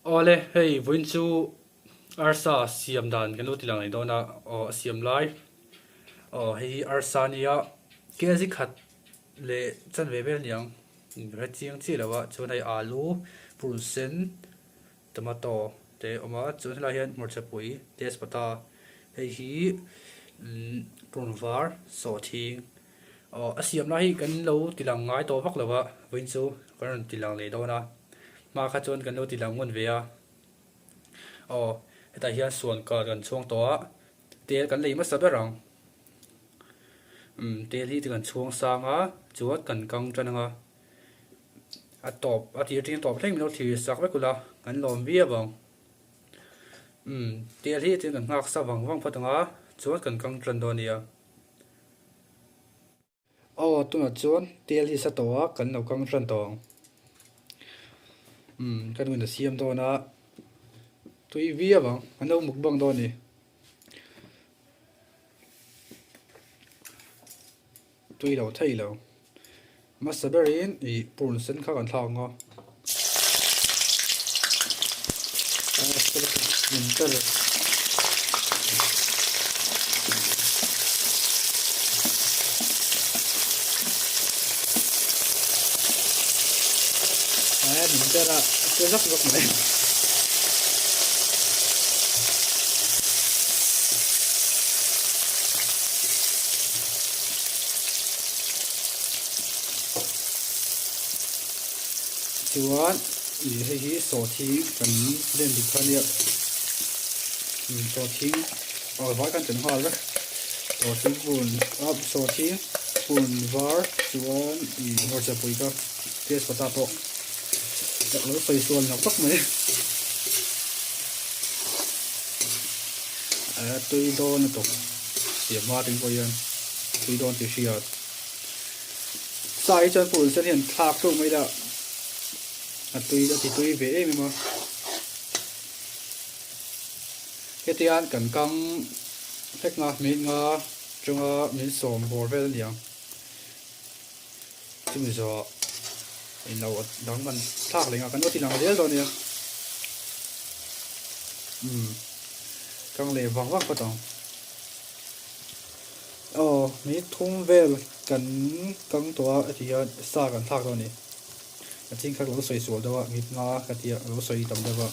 Awle, hei vawiin chu arsa siam dan kan lo ti lang leh dawn a, aw a siam lai aw hei hi arsa a nia kg khat leh chanve vel a ni ang ka hre chiang chiah lo a chuan hei alu purun sen tomato te a awm a chuan helaiah hian hmarcha pui tezpata hei hi imm purun var sawhthing Aw a siam lai hi kan lo ti lang ngai tawh vak lo a, vawiin chu kan rawn ti lang leh dawn a, hma kha chuan kan lo ti lang ngun ve a, aw hetah hian suan kar kan chhuang tawh a, tel kan lei hmasa ber ang, umm tel hi kan chhuang sang a chuan kan kang tan ang a, a tawp a tir atangin tawp thleng min lo thlir sak vek ula kan lawm viau ang, umm tel hi chuan kan nghak sa vang vang phawt ang a chuan kan kang tan dawn a nia. Aw tunah chuan tel hi sa tawh a kan lo kang tan tawh ang umm ka nuin a siam dawn a tui viau ang an lo mukbang dawn a ni tui lo thei lo hmasa berin ih purun sen kha kan thlak ang a. Chuan ih hei hi sawhthing kan len dik kha ania umm sawhthing aw vai khan tel nghal vek sawhthing pun ah sawhthing pun var chuan ih hmarcha pui kha tezpata pawh lo sawi sual nawk tak mai a tui dawn lutuk siam hma tih pawh hian tui dawn tih hriat. Sa hi chuan purun sen hian thlak teuh mai la a tui a ti tui ve em em a hetiang kan kang hlek nga hmeh nga chunga min sawm bawr vel a ni ang chumi zawh englo dang kan thlak leh nga kan lo ti lang zel dawn a nia umm kang leh vang vang phawt ang. Aw ni thum vel kan kang tawh a heti hian sa kan thlak dawn a ni a ching kha ka lo sawi sual deuh a mit nga ka tia ka lo sawi tam deuh a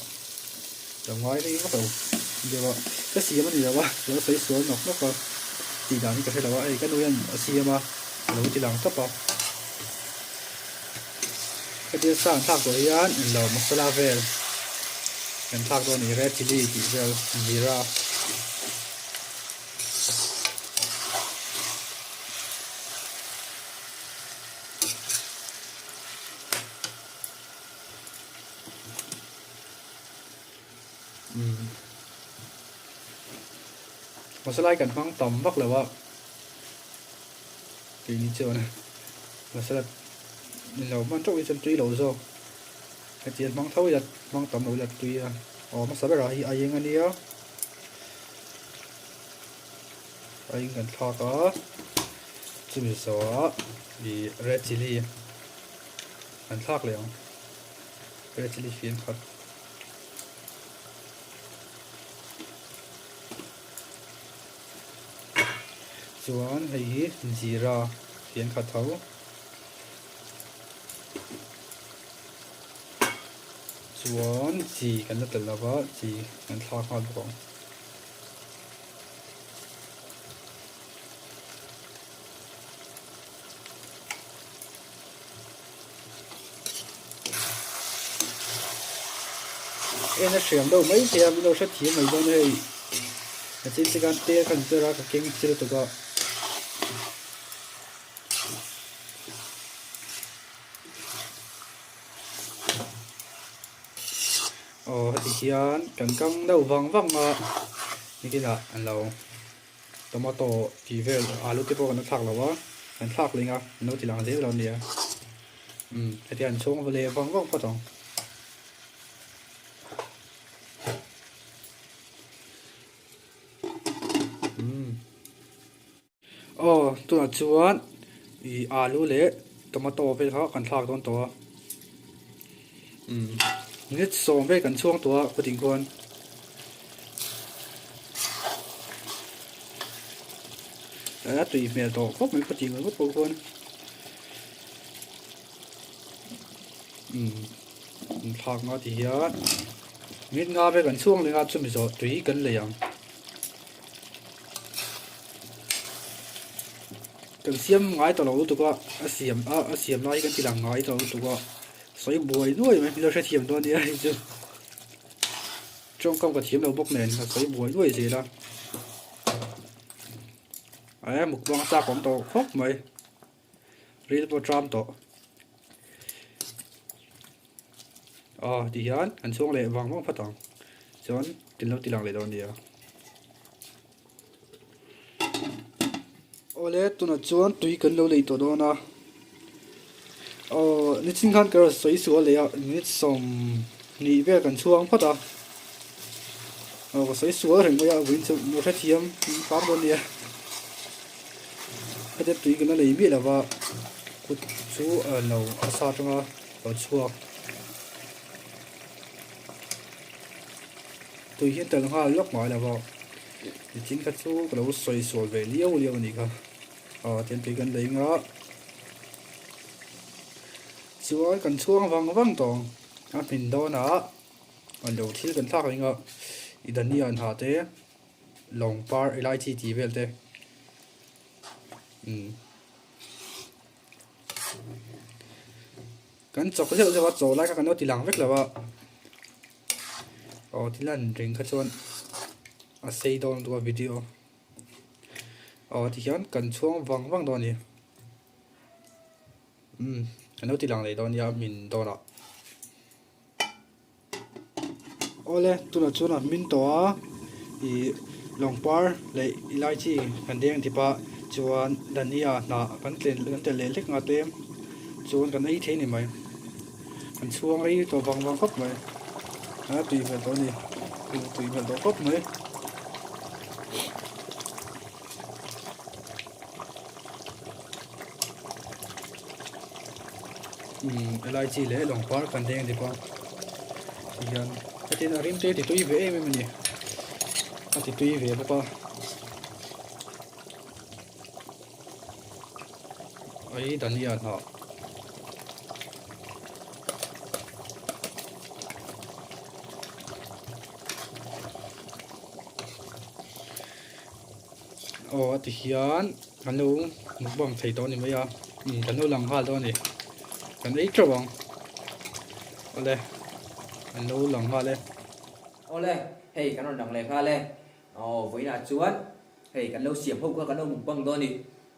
lo ngai rei vak lo deuh a ka siam a ni lo a ka lo sawi sual nawk nawk a tih dan hi ka hre lo a hei ka nu hian a siam a a lo ti lang tawp a hetia sa an thlak tawh hian englo masala vel kan thlak dawn a ni red chilli tih vel jeera. Masala hi kan hmang tam vak lo a keini chuan masala ni lo hman teuh hi chuan tui lo zawk heti an hmang tho ila hmang tam lo ila tui a aw hmasa berah hi a eng a nia. A in kan thlak a chumi zawhah ih red chilli kan thlak leh ang red chilli fian khat chuan hei hi jeera fian khat tho. Chuan chi kan la tel lova chi kan thlak nghal bawk ang. En a hriam deuh mai thei a min lo hrethiam mai dawn a hei a chin te khan tel khan cher a ka keng chil tuk a. Aw heti hian kan kang deuh vang vang a nikinah an lo tomato tih vel alu te pawh kan la thlak lo a kan thlak leh ang a an lo ti lang zel lo ania umm heti hian an chhung leh vang vang phawt ang. Aw tunah chuan ih alu leh tomato vel kha kan thlak dawn tawh a umm. Minute sawm vel kan chhuang tawh a khuting khuan. A tui hmel tawh khawp mai khuting ringawt pawh khuan. Umm an thlak nga ti hian minute nga vel kan chhuang leh a chumi zawh tui kan lei ang. Kan siam ngai tawh lo lutuk a, a siam a a siam lai hi kan ti lang ngai tawh lutuk a, sawi buai nuai mai hmel hrethiam dawn nia hei chu tawngkam ka thiam lo bawk nen ka sawi buai nuai zel a, eh mukbang chak awm tawh khawp mai ril pawh tram tawh aw ti hian kan chhuang leh vang vang phawt ang chuan tin lo ti lang leh dawn nia. Awle tunah chuan tui kan lo lei tawh dawn a aw nichin khan ka rawn sawi sual leh a minute 20 vel kan chhuang phawt a aw ka sawi sual reng mai a vawiin chu ka hrethiam fang dawn nia heta tui kan la lei miah lo va kut chu a lo a sa atanga lo chhuak. Tui hian tel nghal lawk ngai lo va, nichin kha chu ka lo sawi sual ve liau liau a nih kha. Aw tiang tui kan lei nga chuan kan chhuang vang vang tawh ang a hmin dawnah a lo thil kan thlak reng a i dhania an ha te lawng par elaichi tih vel te umm. Kan chawk zeuh zeuh a chaw lai kha kan lo ti lang vek lo a aw ti lan reng kha chuan a sei dawn lutuk a video aw ti hian kan chhuang vang vang dawn a ni umm kan lo ti lang leh dawn nia min dawn ah. Awle tunah chuan a hmin tawh a ih lawng par leh elaichi kan deng dip a chuan dhania hnah kan tel kan tel leh hlek nga te chuan kan ei thei a ni mai kan chhuang rei tawh vang vang khawp mai a tui hmel tawh a ni tui hmel tawh khawp mai. Umm elaichi leh lawng par kan deng dip a tihian hetin a rim te ti tui ve em em a ni a ti tui ve bawk a ai dhania hnah. Aw a ti hian kan lo mukbang thei tawh a ni mai a umm kan lo lang nghal dawn a ni kan ei teuh ang awle kan lo lang nghal e. Awle hei kan rawn lang leh nghal e aw vawiinah chuan hei kan lo siam ho kha kan lo mukbang dawn a ni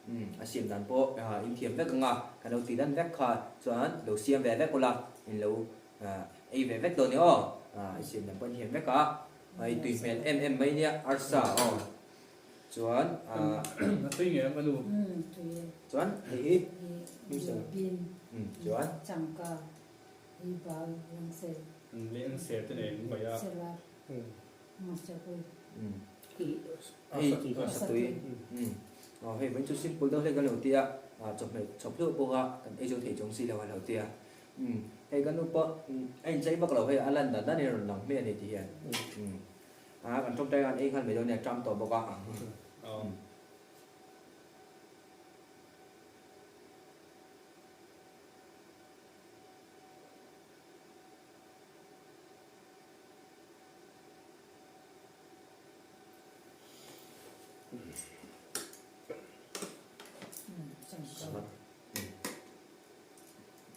umm a siam dan pawh in thiam vek ang a kan lo tih dan vek kha chuan lo siam ve vek ula in lo ei ve vek dawn a ni aw a siam dan pawh in thiam vek a. Hei tui hmel em em mai nia arsa aw chuan a tui ngei ang ka nu chuan hei hi chuan changka hi bal lengser lengser te nen mai a hei arsa tui aw hei vawiin chu simple deuh hlek kan lo tia chawhmeh chawp hleuh bawk a kan ei zo thei chuang si lo a lo tia Umm hei ka nu pawh a inchei vak lo hei a lan dan dan in a rawn lang hmiah a ni ti hian umm a kan tawngtai khan ei nghal mai dawn nia ṭam tawh bawk a.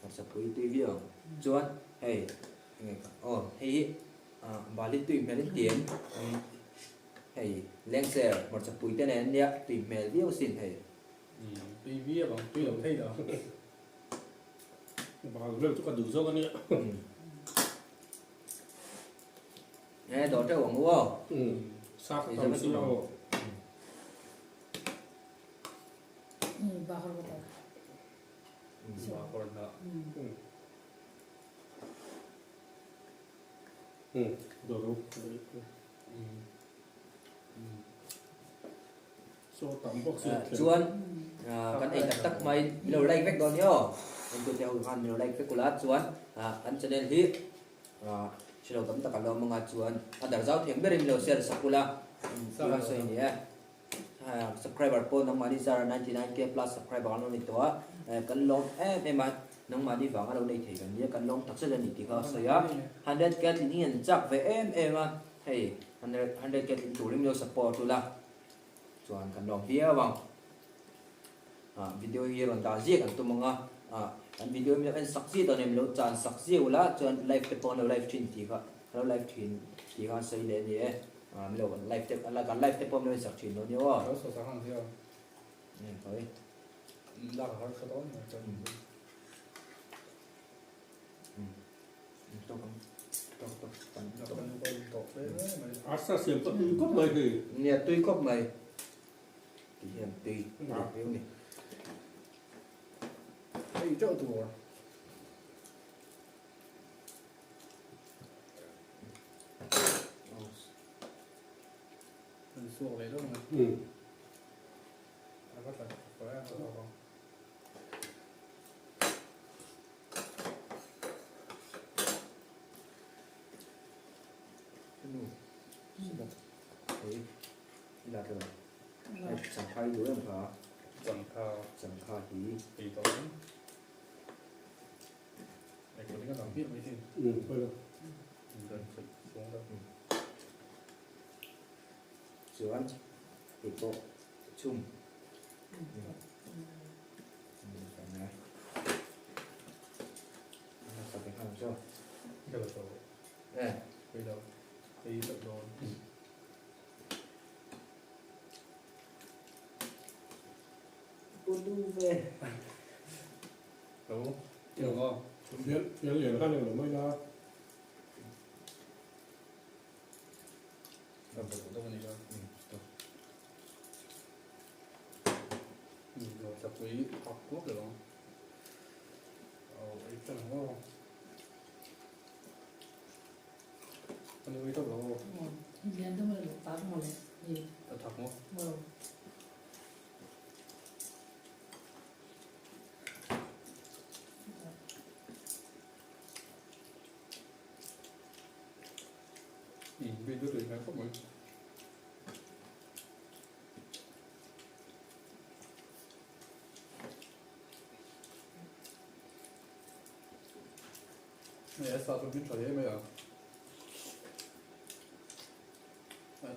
Hmarchapui tui viau ang chuan hei enge kha aw hei hi ah bali tui hmel in ti em hei lengser hmarchapui te nen nia tui hmel viau sin hei. Tui viau ang tui lo thei lo. Bal vel chu ka duh zawk a nia. Nge dawr teuh ang u aw. Sak tam si aw. Chuan kan ei tak tak mai min lo like vek dawn ni aw. Entute ho khan min lo like vek ula chuan kan channel hi. Hre lo tam tak an lo awm anga chuan a dar zau thiam berin lo share sak ula tih kha sawi a ni e. Subscriber pawh nangmahni zara 99k plus subscriber an lo ni tawh a, kan lawm em em a, nangmahni vanga lo nei thei kan nia, kan lawm tak zet a ni tih kha a sawi a. 100k tling hi an chak ve em em a, hei 100k tling turin lo support ula chuan kan lawm viau ang. Video hi rawn dah ziah kan tum ang a, kan video hi min lo en sak ziah dawn em, lo chan sak ziah ula chuan live te pawh an lo live thin tih kha, ka lo live thin tih kha an sawi leh a ni e, min lo live te kan live te pawh min lo en sak thin lo nia aw. Lo sawi sak ang zia. Eng hawi. Lak a har tha dawn mai chuan. Tawk ang tawk tawk kan tawk kan tawk hle mai. Arsa siam pawh tui khawp mai hei. Nia tui khawp mai. Ti hian tui a viau ni. Hei teuh tur. An suak leh deuh mai. A va tla tawh e a vang. Nu, hei. I la tawh hei changkha hi duh em kha? Changkha. Changkha hi. Ei tawh ang. Ei tawh ding a dang piah mai thin. Um pawi lo. Dan sawi chuang lo. Chuan hei pawh chhum. Ka la tawh. Eh. Pawi lo. Ei tawh dawn.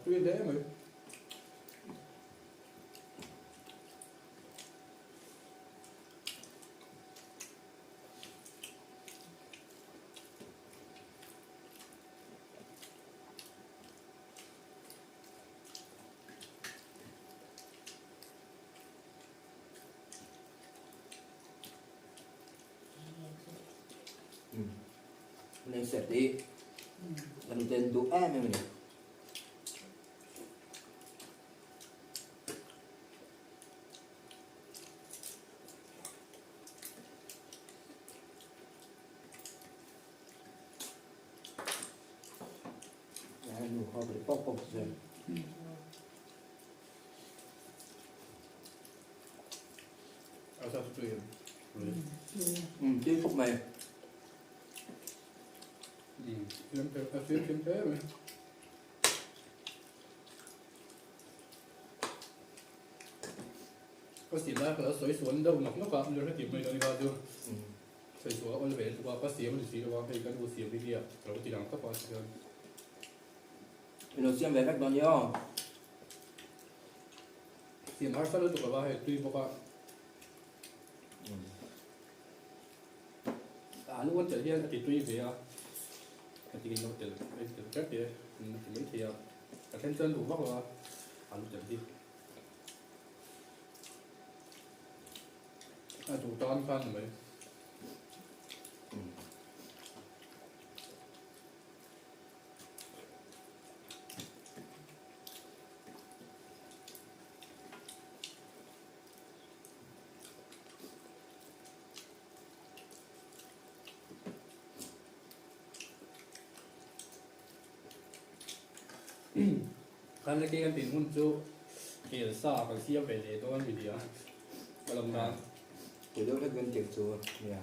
Tui hle mai. Nên sẽ đi. Mình tên đủ em em này. Tui khawp mai. Ka siam lai kha sawi sual deuh nawk nawk a, mi hre tih mai dawn i kha chu sawi sual a awl ve lutuk a, ka siam a ni si lo a, hei ka nu siam hi nia ka lo ti lang tawp a tichuan. I lo siam ve vek dawn nia aw. Siam harsa lutuk lo va hei tui bawk a. Alu an telh hian a ti tui ve a, a ti lo telh a telh kher te a ti mai thei a, ka then chuan duh vak lo a alu telh hi. A duh tan khan ni mai. Khan le kan tin hun chu kel sa kan siam ve leh dawn mi nia ka lam dan. Tui deuh hlek dawn tiang chu nia.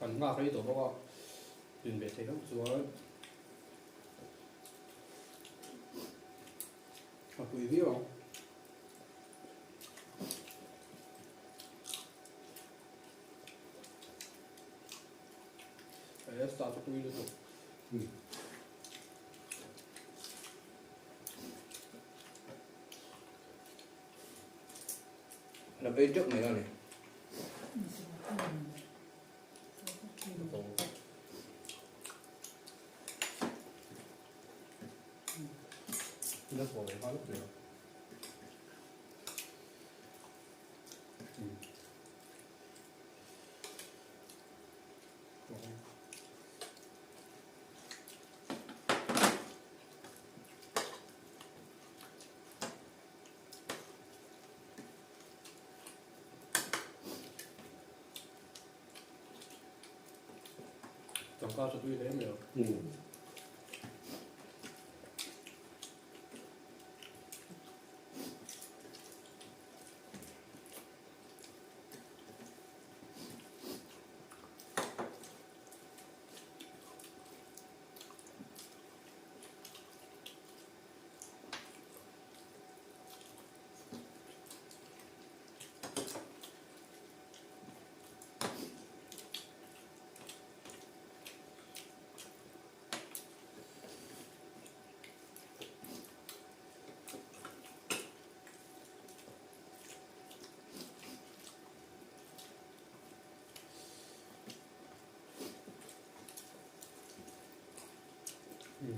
Kan nghak rei tawh bawk a. Tlin ve thei hlauh chuan a pui viau ang. He sa chu tui lutuk. Lo ei teuh mai a ni. Tangka chu tui hle mai a.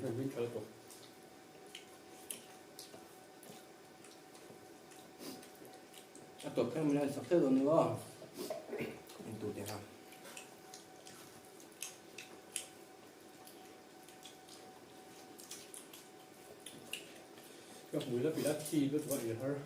Hei min tha lutuk. A tawp thleng min han sak theuh dawn ni maw? Entu te kha. Ka hmui la pila chi lutuk a i har.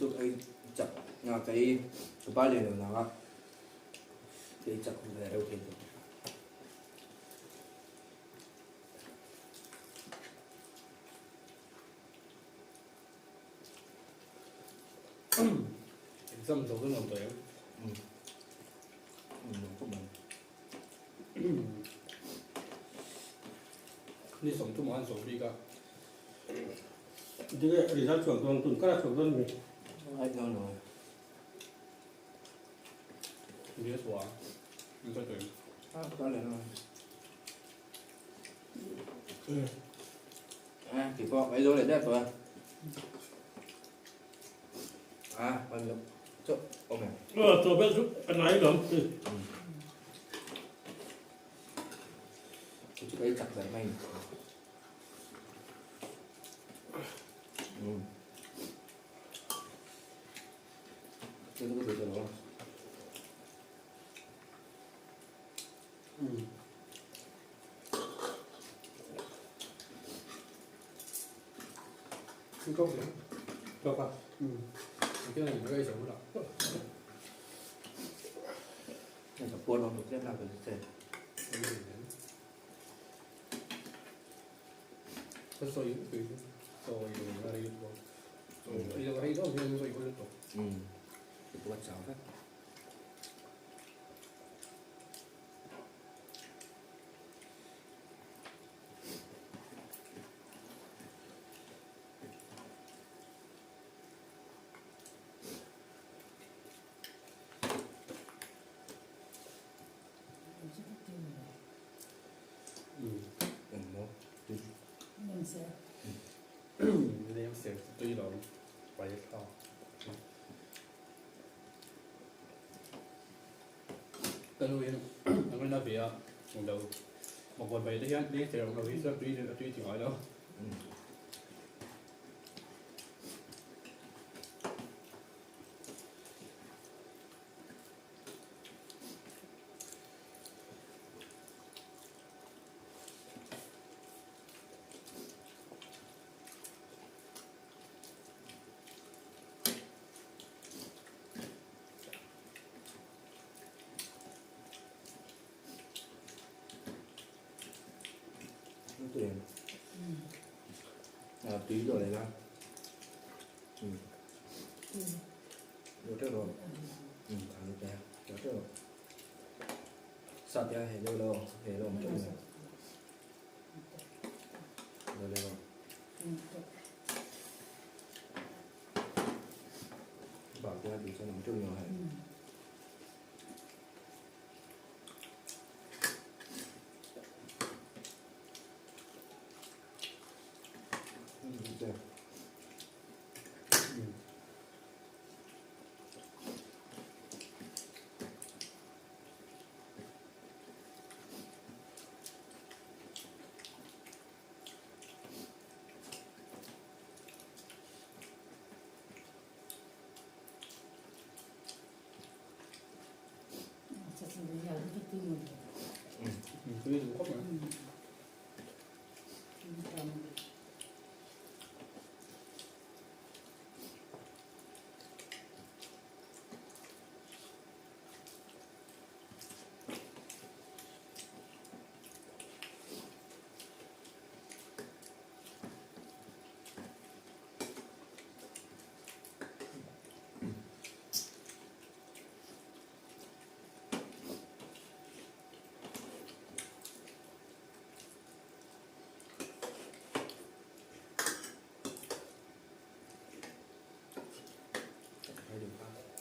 Chu ei chak nga ka ei ka pa leh lo nang a ka ei chak ve reuh thei tawh. Exam zo ka nuam tawh em? Nuam khawp mai. Ni 30 ah an zo bik a. Dige result chhuak dawn tun kar a chhuak dawn mi. I don't know. Dige chhuah an sawi tawh em? Ah, ka leh lo. À, thì có cái rồi để đẹp rồi. À, còn được. Chúc ông này. Ờ, chaw bel chu a nai lawm. Chú ấy chặt giải mình. Ừ. Tôi có thể cho nó. Không có gì. Chaw kha. Cái này nó gây xấu lắm. Này là buôn không được xem nào được xem. Cái soi soi ra đây rồi bây giờ đây đó thì soi có được. Ừ. Thì có cháu đấy. Ừ. Ừ, Đem xẻo tuy là phải to. Tân Nguyên, anh nói về đầu một quần về đấy đi thì đầu đi tuy thì tuy thì hỏi đâu. Ừ. Tui dawh leh la. Dawh teuh rawh. Alu te dawh teuh rawh. Sa te a heh deuh lo, heh lo awm teuh mai. Dawh leh rawh. Bak te a tui chuan awm teuh mai hei.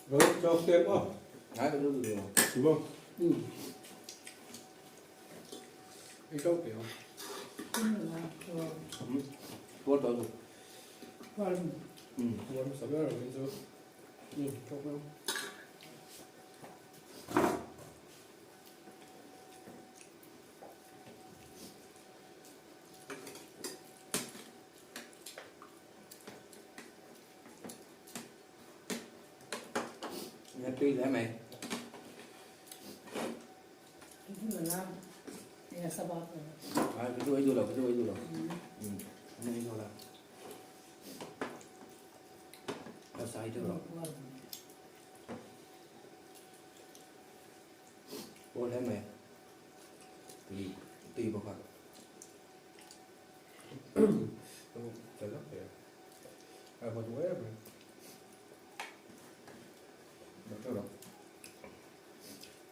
Rồi, cho kem không? Đấy, đúng rồi. Đúng không? Ừ. Cái câu kiểu. Tuột rồi. Ừ. Muốn sắm rồi mình rồi. Ừ, cho không? Nghe tùy đấy mày. À, cái đuôi rồi, cái đuôi rồi. Ừ. Cái đuôi rồi. Có sai chưa rồi. Ô thế mày. Tùy tùy vào khoảng. Trời đất kìa. À, mà đuối rồi. Được rồi.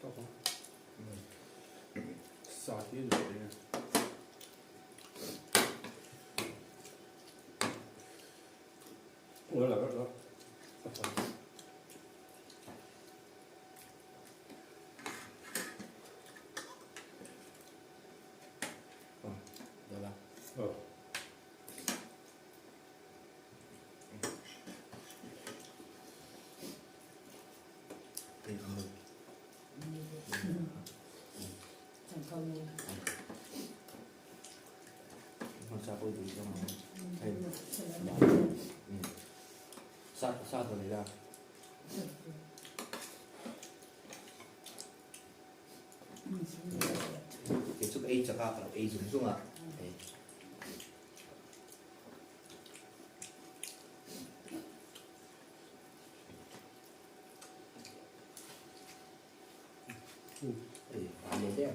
Tốt không? Xà thiên rồi. Ủa là đó. Được rồi. Ờ. Tùy vào mình. Không sao tôi tùy cho mà. Ừ. Sát sát rồi này ra. Cái chút ấy chắc là ấy dùng dùng à. Ừ. Ê, lên đấy.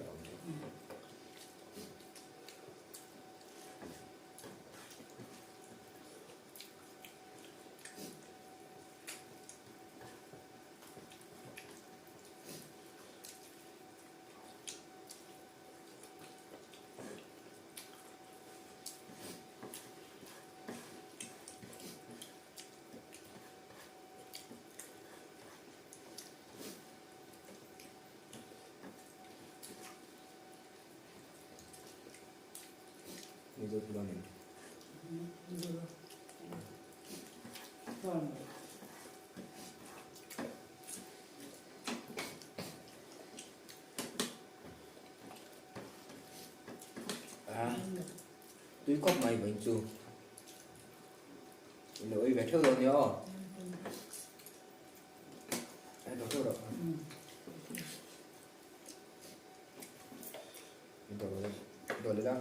Mizo thì bao nhiêu? À, túi cốc mày bệnh chú. Lỗi về trước rồi nhá. Đây, đồ trước rồi. Đồ rồi, đồ lên đó.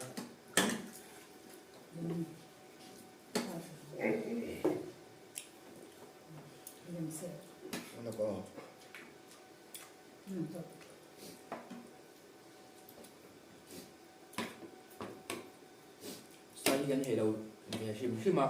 Nó có. Sai cái hệ đầu Ve hrim hrim a.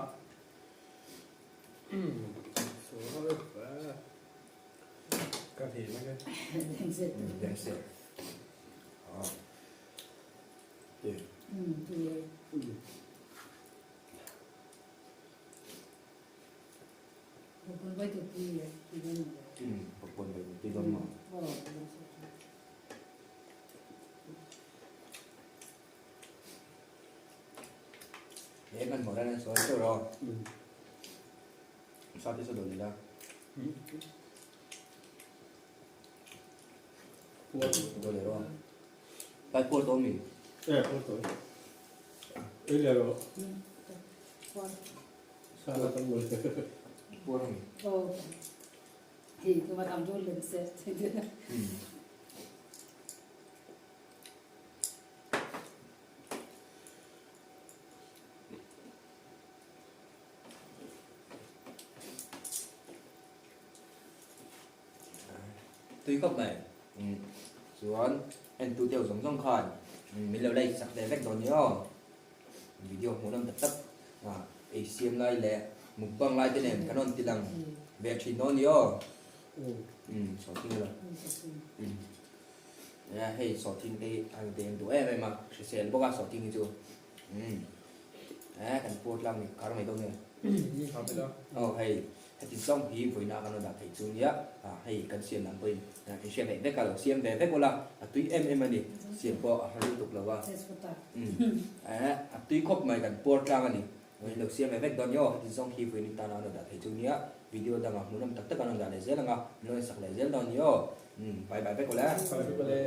He hmanhmawh hian an sawi teuh lo. Sa te chu dawn ila. Dawn leh rawh. Pai puar tawh mi? E, puar tawh. Ei leh rawh. Sa la tam lo. Puar mi? Oh. Hei, kuma tam chu lem se. Tui khawp mai. Chuan entu deuh zawng zawng khan min lo like sak ve vek dawn ni aw. Video hmuh nawm tak tak ei siam lai leh mukbang lai te nen kan rawn ti lang ve thin dawn ni aw. Sawhthing ila. Nia hei sawhthing te hi an deng duh em em a, hrisel bawk a sawhthing hi chu umm eh kan puar tlang ni kar mai dawn nge. Aw hei heti zawng hi vawiina kan rawn dah theih chu nia ah hei kan siam dan pawhin in hria theih vek a lo siam ve vek ula a tui em em a ni siam pawh a har lutuk lo a umm eh a tui khawp mai kan puar tlang a ni in lo siam ve vek dawn nia aw heti zawng hi vawiin tana an rawn dah theih chu nia video dangah hmuhnawm tak tak an rawn dah leh zel ang a min rawn sak leh zel dawn nia aw. Umm bye bye vek ule. Bye vek ule.